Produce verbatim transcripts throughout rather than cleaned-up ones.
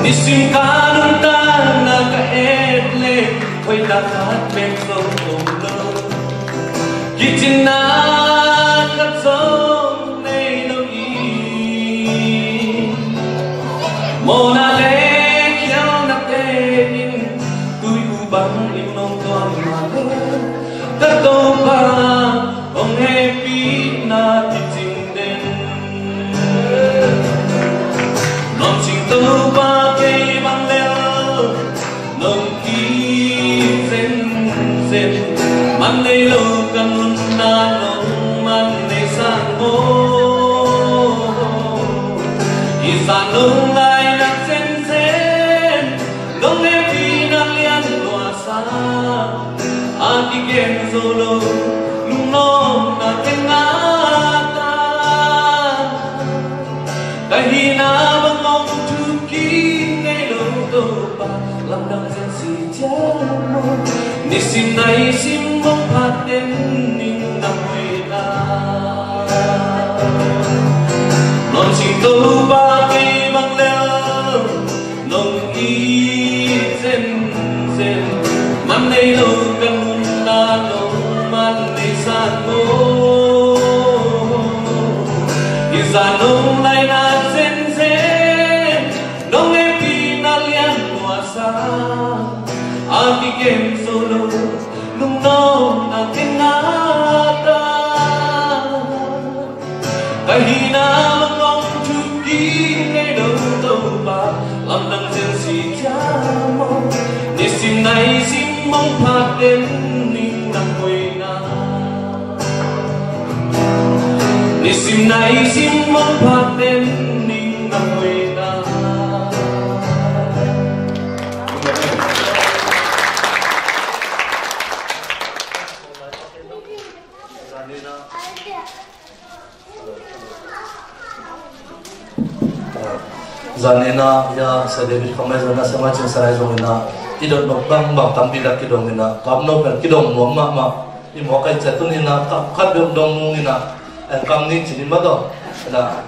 Nisim ka nuntakna ka et leh hoihna khat pen zong om lo. Kicinna khat zong nei lo hi. Mawhna le khialhnate in tui uh bangin nong tuam mah leh, ka Topa hong hehpihna kicing den. Nuamcing Topa kei bang lel nong it zenzen. Man nei lo ka nunna nong man nei sang maw? I zan nong laina zenzen nong hehpihna lian nuasa, a kigen zo lo lungnopna ken ngata. Ka hihna bang hong thuk kik ngei lo Topa, lamdang zen si ciat maw? Nisim naisim hong phat den ning na hoihna. Nuamcing Topa kei bang lel nong it zenzen. Man nei lo ka nunna nong man nei sang maw? I zan nong laina zenzen nong hehpihna lian nuasa, a kigen zo lo lungnopna ken ngata. Ka hihna bang hong thuk kik ngei lo Topa, lamdang zen si ciat maw? Nisim naisim hong phat den ning na hoihna. Nisim naisim hong phat den ning na hoihna. Zan in ah, ya, Sia David Khamai zong in ah, Sia Mai Cing Sanai zong in ah, i dot nop bangbang tampi tak kidong in ah, Kamno pen kidong nuam mahmah. I mawk a i ciah tuni in ah, kam khat dong dong nung in ah, eh, kam nih cin in mah tawh. In ah,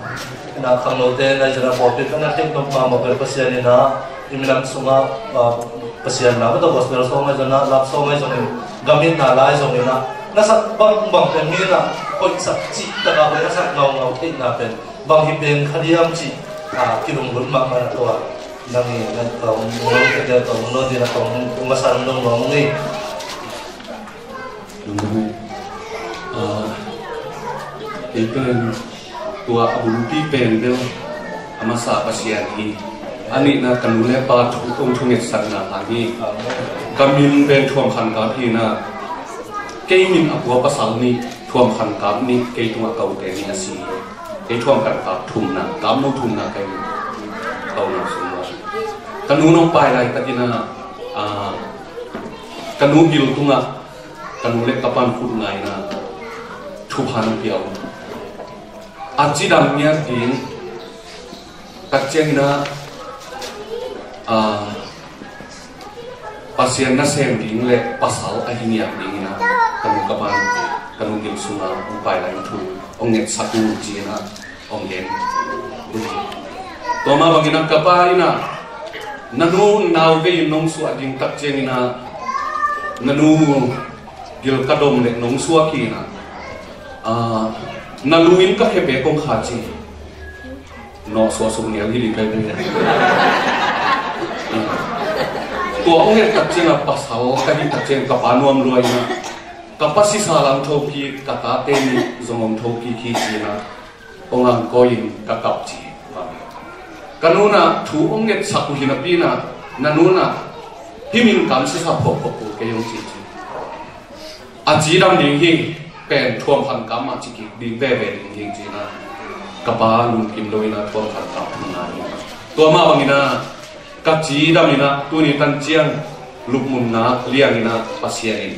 in ah, khangnote na i zan ah pawlpi khat na kep nop mahmah pen Pasian in ah, i minam sungah, ah, Pasian na mah tawh gospel song ahi zong in ah, love song ahi zong in, gam itna lai zong in ah, na sak bangbang pen mi in ah, hoih sak cih tak a hoih a sak ngaungau theihna pen bang hi pen kha diam cih, ah, kilunglut mahmah na tua. Nang i, nang tawng, nang tawng, nang tawng, nang tawng, nang masa nang dong nuam ung ei. Nang dong ei. Ah, kei pen tua a bulpi pen bel a masa Pasian hi. A nihna ka nu le pa thu, kong thungetsakna hang hi. Ka min pen Thuam Khan Kap hi na. Kei min a pua pasal nih, Thuam Khan Kap nih, kei tungah kote nih a si. Kei Thuam Khan Kap thumna, Kap No thumna kei. Kau na sung wa. Ka nu nong pai laitak in ah, ah, ka nu gil tungah ka nu le ka pa'n khut nga in ah thupha nong pia uh. A cidam ngiat ding, tak ciangin ah, ah, Pasian nasem ding le pasal ahi ngiat dingin ah, ka nu ka pa'n, ka nu gil sungah hong pai lai in thu hong ngetsak uh ci-in ah hong gen. Tua mah bangin ah ka pa in ah, na nu nau vei in nong suah ding tak ciangin ah, na nu gil ka dom le nong suak in ah, ah, na lu in ka phe pek kong kha ci. Nawh suah suk nial hi ding kai pek. Tua hong et tak ciangin ah pasal ka hih tak ciangin ka pa nuam lua in ah, ka pa sisa lam thokik, ka tate nih zong hong thokik hi ci-in ah, hong angkawi in ka kap ci. Ka nu in ah thu hong ngetsak uh hi napi in ah, na nu in ah hih min kam sisa phawkphawk uh kei hong ci ci. A cidam ding hi, pen Thuam Khan Kap mah ci kik ding veve ding hi ci-in ah, ka pa lungkim lo in ah Thuam Khan Kap thumna hi. Tua mah bangin ah ka cidam in ah, tuni tan ciang lupmunna liang in ah Pasian in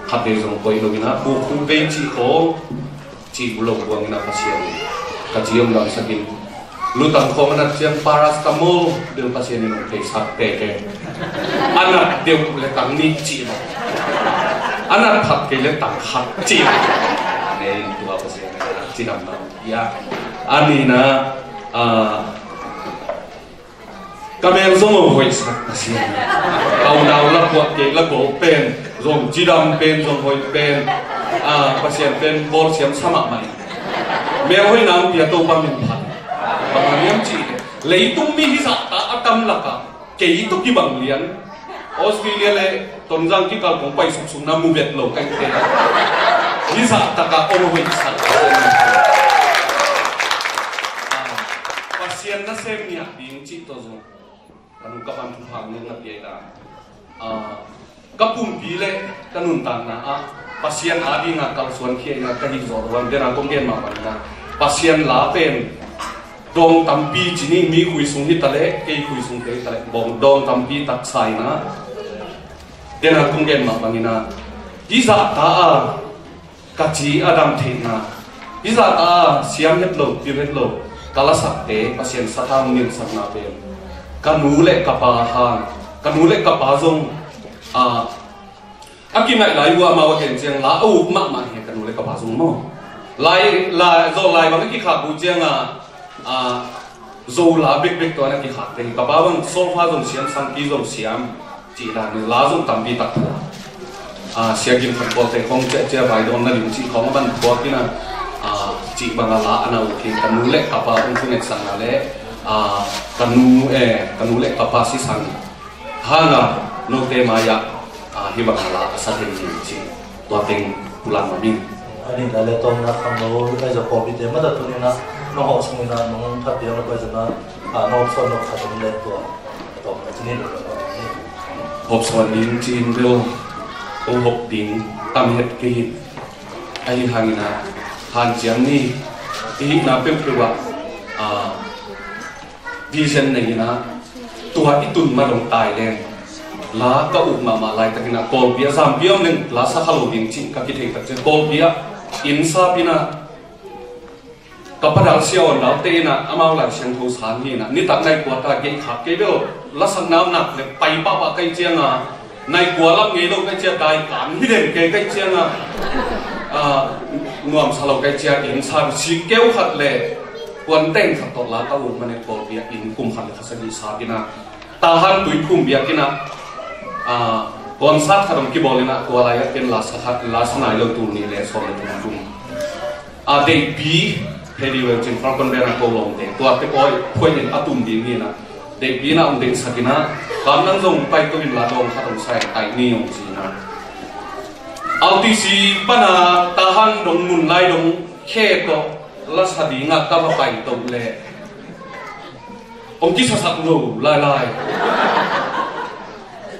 khatvei zong koih lo in ah, bu khu vei cih khawng cih uh lo buang in ah Pasian in ka ci hong damsak in, lutang khawng a nat ciang paracetamol bel Pasian in hong theisak tete. A nat deuh le tang nih cih lo. A nat khat kei le tang khat cih. Nei tua Pasian a cidamna hia. A nihna, ah, ka mel zong a hoihsak Pasian. Ka unau la puak kei la gol pen zong cidam pen zong hoih pen. Ah, Pasian pen bawlsiam sa mahmah in. Mel hoihna hong pia Topa min phat. Bang hang hiam cih leh leitung mi hizahta a tam lakah kei tawh kibang lian. Australia le Tonzang kikal kong pai suksuk na mu vet lo ka hih teh. Hizahtakah hong hoihsak. Ah, Pasian nasem ngiat ding cih tawh zong ka nu ka pa'n thupha ngen na pia hi a. Ah, ka pumpi le ka nuntakna ah Pasian a dinga kalsuan khia in a ka hih zawh lo a, den a kong gen mah bangin a Pasian la pen dawng tampi ci ni, mi khui sung hi ta leh, kei khui sung te hi ta leh, bawng dawng tampi taksa in a, den a kong gen mah bangin a, hizahta a ka ci a dam theihna, hizahta a siam het lo, pil het lo, ka lasakte Pasian sathau nilsakna pen ka nu le ka pa hang, ka nu le ka pa zong, ah, a kinaih lai uh a, amau a gen ciang la a uk mahmah hi, ka nu le ka pa zong maw. Lai, lai, Zawl lai bang a kikhak uh ciang a, a, Zo la bekbek tua na kikhak teng. Ka pa bang solfa zong siam, sangpi zong siam, cih dan in la zong tampi tak phuak. A, Sia Gin Khan Paul te khong ciahciah vai dawn na ding cih khong a ban phuak in a, a, cih bang a la a na uk hi. Ka nu le ka pa hong thunetsakna le, a, ka nu, eh, ka nu le ka pa sisan hanga note mai-ah, ah, hih bang a la a sa thei ding ci tua teng pulak mah ing. A nihna le tawpna khangno Aizawl pawlpite mah tawh tuni-in ah nong hawh sungin ah nong phat piak nong pai zong ah, ah, nong hawmsawn nop khat om leh tua a tawpna ci ni lo lo ni. Hawmsawn ding ci-in bel ko hawm ding tam het kei hi. Ahi hangin ah hanciam ni, i hihna peuhpeuh ah, ah, vision nei in ah, tua i tun ma dong tai leng, la ka uk mahmah laitakin ah, Kawlpi ah, Zampi ah om leng la sa kha lo ding cih ka kithei tak ciang, Kawlpi ah inn sap in ah, ka pa dal Sia Awn Dal te in ah, amau Lai Siangtho sang hi in ah, nitak nai kua ta gei khak kei bel, lasakna om nak leh pai pahpah ka hih ciang a, nai kua lam ngei lo ka hih ciang dai kan hi den kei ka hih ciang a, ah, nuamsa lo ka hih ciang inn sap, sik keu khat le puanteng khat tawh la ka uk mah leh Kawlpi ah inn kum khat le kha sagih sap in ah, Tahan Tuiphum biakinn ah, ah, concert khat hong kibawl in ah, tua lai ah ken la sa khat, la sa nai lo, tul nih le sawm le thum kum. A, Deihpi, Hedi Wel Cin Falcon Band a ko lawmte, tuate pawi phuai in a tum ding hi in ah, Deihpi in ah hong deihsak in ah, kam nang zong pai to in la dawng khat hong sa in, tai ni hong ci in ah. R T C pan a Tahan dong, Munlai dong khe tawh la sa ding ah ka va pai to leh hong kisasak lo lailai.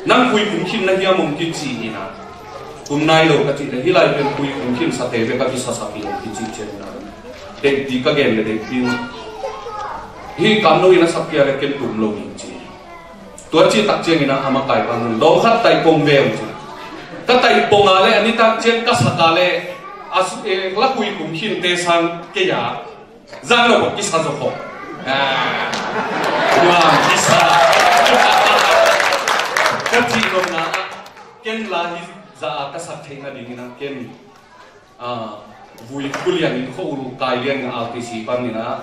Nang khui kum khin na hiam hong kici in ah. Kum nai lo ka cih leh, hih lai pen khui kum khin sate bek a kisasak hi hong kici ciang in ah. Deihpi ka gen leh Deihpi in, hih kamno in a sak kei leh ken tum lo hi ci. Tua cih tak ciang in ah a makai pan in, dawng khat taih pong ve hong ci. Ka taih pong a leh a nitak ciang ka sak a leh, a su-, eh, la khui kum khinte sang kei a zang lo bawk kisa zaw khawh. Ah, nuam kisa. Ka cih nopna ah, ken la hih zah a ka sak theih nading in ah ken, ah, vui khulian in khua-ul kai lian in ah R T C pan in ah,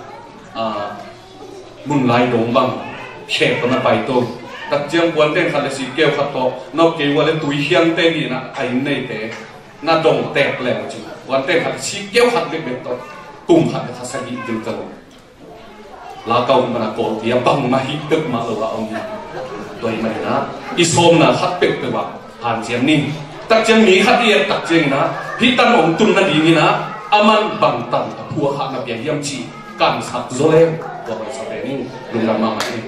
ah, Munlai dong bang khe tawh na pai to. Tak ciang puanteng khat le sik keu khat tawh, nau kei ua le Tui Hiang te hi in ah, a inn neite na dong tek leng ci. Puanteng khat, sik keu khat bekbek tawh kum khat le kha sagih ding ka lo. La ka uk man a Kawlpi ah bangmah hih peuhmah lo a om hi. Tua ahih manin ah i sawmna khat peuhpeuh ah hanciam ni. Tak ciang mi khat i et tak ciangin ah, hih tan hong tun nadingin ah, a man bang tan a phuak kha na pia hiam cih kansak zaw leng, tua bang sa pen in lungdam mahmah ni.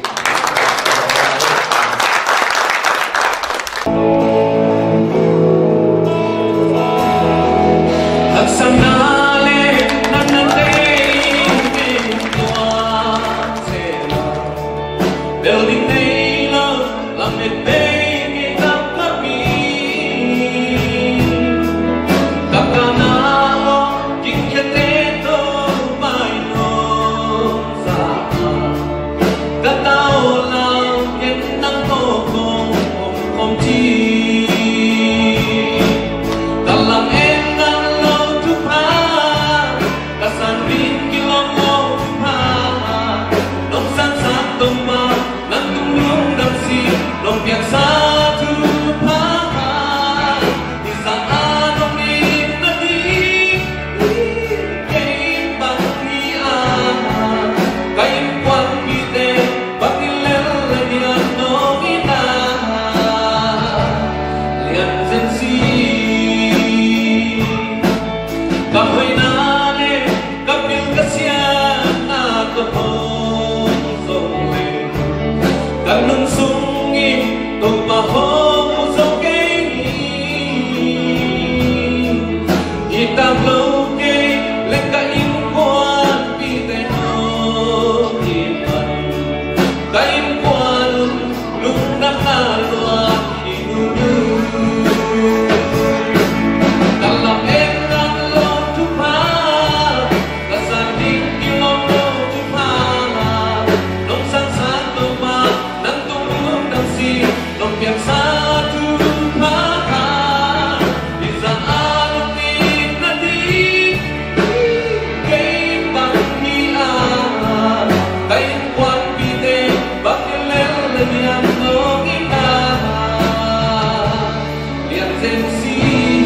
Tang lo kei leh ka innkuanpihte nong it man, ka innkuan un lungdamna lua hi uh. Ka lam en nang lo thupha, ka san ding kilawm lo thupha, nong sansan Topa, nang tung lungdam sin nong piaksa thupha kha. Hih zah a nong itna ding kei bang hi a, ka innkuanpihte bang in lel leh hiam nong itna lian zen si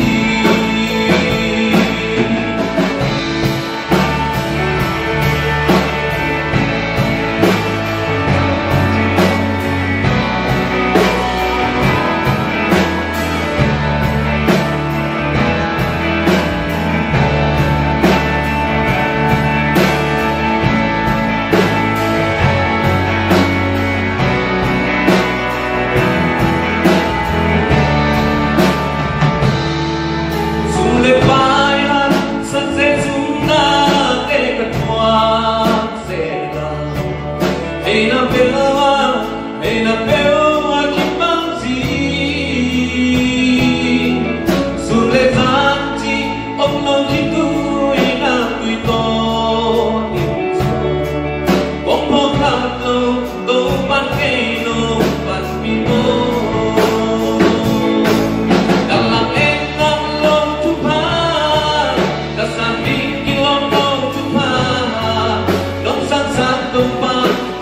hi. Sum le pai haksat Jesu nate ka thuak sela, hei na bel a, hei na bel a kibang zi. Sun le zan cih om lo khitui na tui tawh in kong phawk khat lo, Topa'n kei nong panpih maw. Ka lam en nang lo thupha, ka san ding kilawm lo thupha, nong sansan Topa,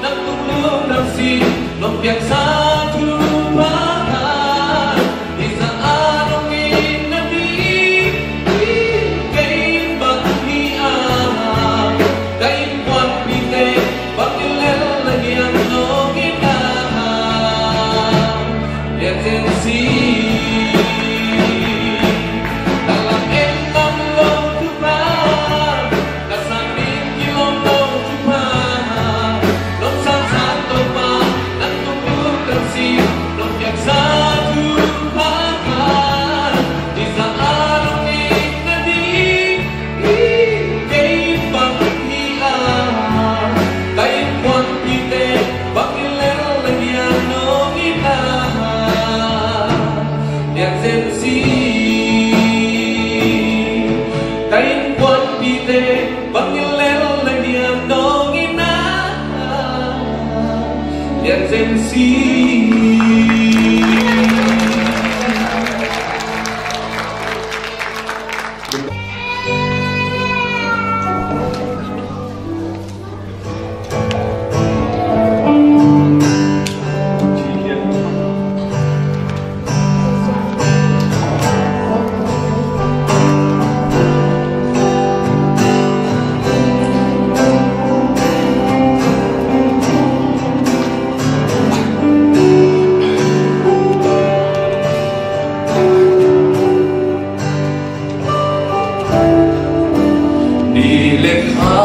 nang tung lungdam sin nong piaksa thupha kha. Hih zah a nong itna ding kei bang hi a, ka innkuanpihte bang in lel leh hiam nong itna lian zen si. Ka lam en nang lo thupha, ka san ding kilawm lo thupha, nong sansan Topa, nang tung lungdam sin nong piaksa thupha kha. Hih zah a nong itna ding kei bang hi a, ka innkuanpihte bang in lel leh hiam nong itna lian zen si. Ka innkuanpihte bang in lel leh hiam nong itna lian zen si. Ni le kha